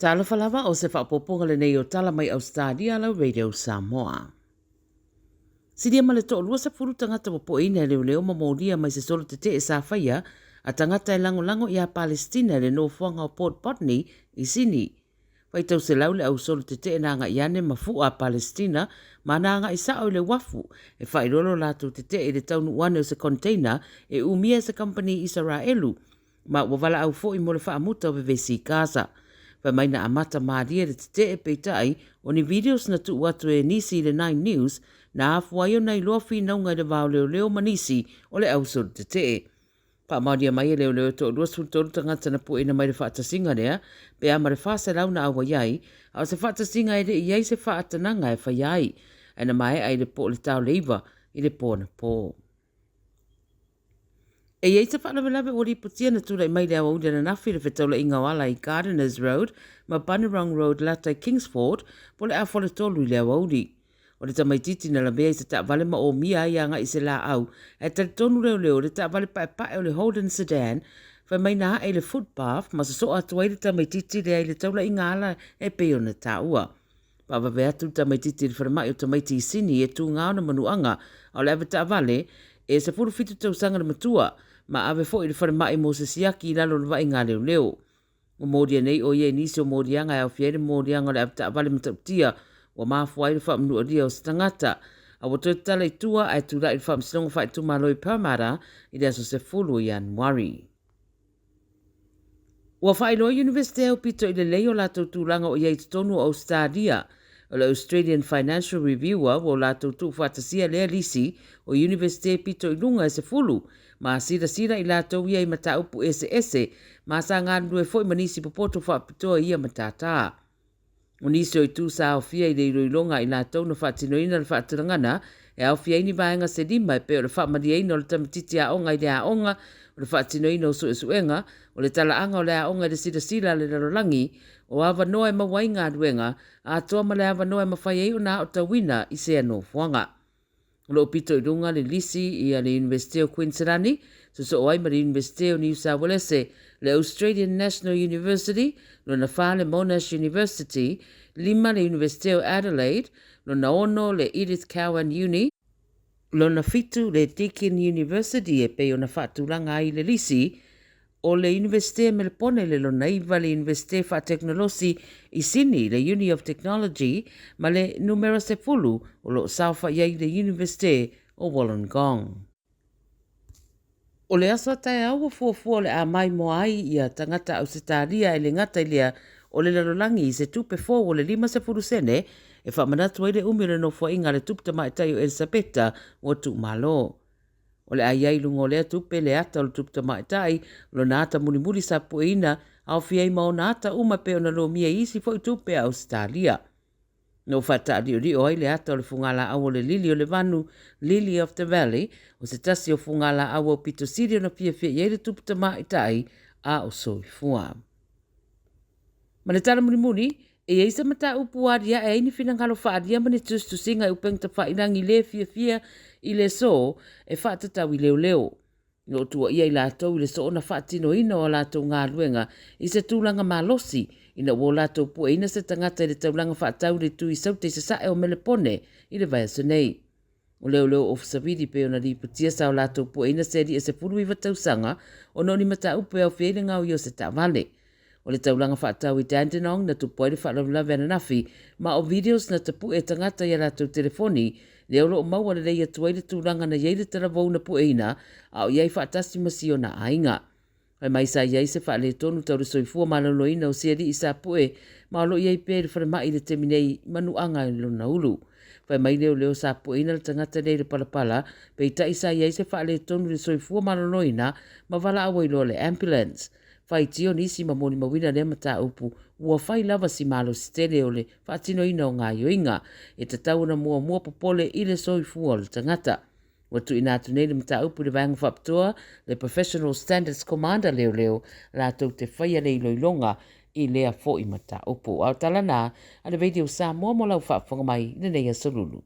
Talofa lava o se faaopoopoga lenei o tala mai Ausetalia lau Radio Samoa. Silia ma le toalua sefulu tagata ua poeina e leoleo ma molia mai se solo tetee sa faia a tagata e lagolago iā Palestina i le nofoaga o Port Botany i Sini. Faitau selau le au solo tetee na agai ane ma fu'a a Palestina ma na agai sa'o i le uafu e faailoa lo latou tetee i le taunuu ane o se container e umia e se kamupani Isaraelu ma ua valaau foi mo le faamuta o vevesi i Gaza. Fai mai na amata malie le tetee peitai o ni videos na tuu atu e nisi i le Nine News na afua ai ona iloa finauga i le va o leoleo ma nisi o le au solo tetee. Faamaonia mai e leoleo e toa 23 tagata na pueina mai le faatasiga lea pe a ma le 400 na auai ai, a o se faatasiga e le i ai se faatanaga e faia ai, ae na maea i le po o le tao le 9 i le po anapo. E i ai se faalavelave ua lipotia na tulai mai le aoauli ananafi i le fetaulaiga o ala i Gardiners Road ma Bunnerong Road lata i Kingsford po o le afa o le tolu i le aoauli. O le tamaitiiti na lavea i se taavale ma omia ai agai i se laau ae talitonu leoleo i le taavale paepae o le Holden Sedan fai mai na ae i le footpath ma sosoa atu ai le tamaitiiti lea i le taulaiga ala e pei ona taua. Faavave atu le tamaitiiti i le falemai o tamaiti i Sini e tūgā ona manuaga, a o le avetaavale, e 17 tausaga le matua, ma ave foi i le falemai mo se siaki i lalo o le vaaiga a leoleo. Ua molia nei ʻo ia i nisi o moliaga e aofia ai le moliaga o le avetaavale matautia ua mafua ai le faamanualia o se tagata, a ua toe tatala i tua ae tulai i le Faamasinoga Faaitumalo i Parramatta i le aso 10 o Ianuari. Ua faailoa Iunivesite aupito i lelei o latou tulaga o i ai i totonu o Ausetalia. O le Australian Financial Reviewer ua o latou tuufaatasia lea lisi o Iunivesite pito i luga e 10 ma silasila i latou ia i mataupu eseese ma sa galulue foi ma nisi popoto faapitoa i ia matata. O nisi o itu sa aofia i le iloiloga a i latou na faatinoina le faatulagana e aofia ai ni vaega se lima e pei o le faamalieina o le tamaitiiti aoga i le aoga, o le faatinoina o suesuega, o le talaaga o le aoga i le silasila a le lalolagi, o avanoa e maua ai galuega, atoa ma le avanoa e mafai ai ona aotauina i sea nofoaga. O lo o pito i luga le lisi ia le Iunivesite o Kuiniselani, sosoo ai ma le Iunivesite o Niu Sauelese, le Australian National University, lona fa le Monash University, lima le Iunivesite o Adelaide, lona ono le Edith Cowan Uni, lona fitu le Deakin University e pei ona faatulaga ai le lisi, O le Iunivesite Melepone le lona iva, le Iunivesite Faatekonolosi i Sini, le Uni of Technology, ma le numera sefulu o lo o saofai ai le Iunivesite o Wollongong. O le aso a taeao ua fuafua o le a maimoa ai ia tagata Ausetalia e le gata i lea o le lalolagi i se tupe fou o le 50 sene e faamanatu ai le umi o le nofoaiga a le Tupu Tamaitai o Elisapeta ua tuumalo. O le a i ai i luga o lea tupe le ata o le tupu tamaitai, lona ata mulimuli sa pueina, aofia ai ma ona ata uma e pei ona lomia i isi foi tupe a Ausetalia. Na ou faataaliolio ai le ata o le fugalaau o le lili o le vanu, Lily of the Valley, o se tasi o fugalaau aupito sili ona fiafia i ai le tupu tamaitai a o soifua. Ma le tala mulimuli, e i ai se mataupu ua aliae ai ni finagalo faaalia ma ni tusitusiga i upega tafailagi le fiafia i le aso e faatatau i leoleo. Na o tuuaia i latou i le soona faatinoina o a latou galuega i se tulaga malosi ina ua o latou pueina se tagata i le taulaga faatau i le itu i Saute i Sasae o Melepone i le vaiaso nei. O leoleo Ofisa Vili pei ona lipotia sa o latou pueina se alii e 19 tausaga ona o ni mataupu e aofia ai le gaoia o se taavale. O le taulaga faatau i Dandenong na tupu ai le faalavelave ananafi ma o videos na tapue e tagata i a latou telefoni lea o lo o maua lelei atu ai le tulaga na i ai le talavou na pueina a o i ai faatasi ma si ona aiga. Fai mai sa i ai se faaletonu tau le soifua maloloina o si alii sa pue ma o lo o i ai pea i le falemai i le taimi nei i manuaga i lona ulu. Fai mai leoleo sa pueina le tagata lea i le palapala, peitai sa i ai se faaletonu i le soifua maloloina ma valaau ai loa le ambulance. Faitio nisi ma molimauina lea mataupu ua fai lava si malosi tele o le faatinoina o gaoioiga e tatau ona muamua popole i le soifua o le tagata. Ua tuuina atu nei le mataupu i le vaega faapitoa, le Professional Standards Commander Leoleo, latou te faia le iloiloga i lea foi mataupu. A o tala na a le Radio Samoa mo lau faafofoga mai i lenei aso Lulu.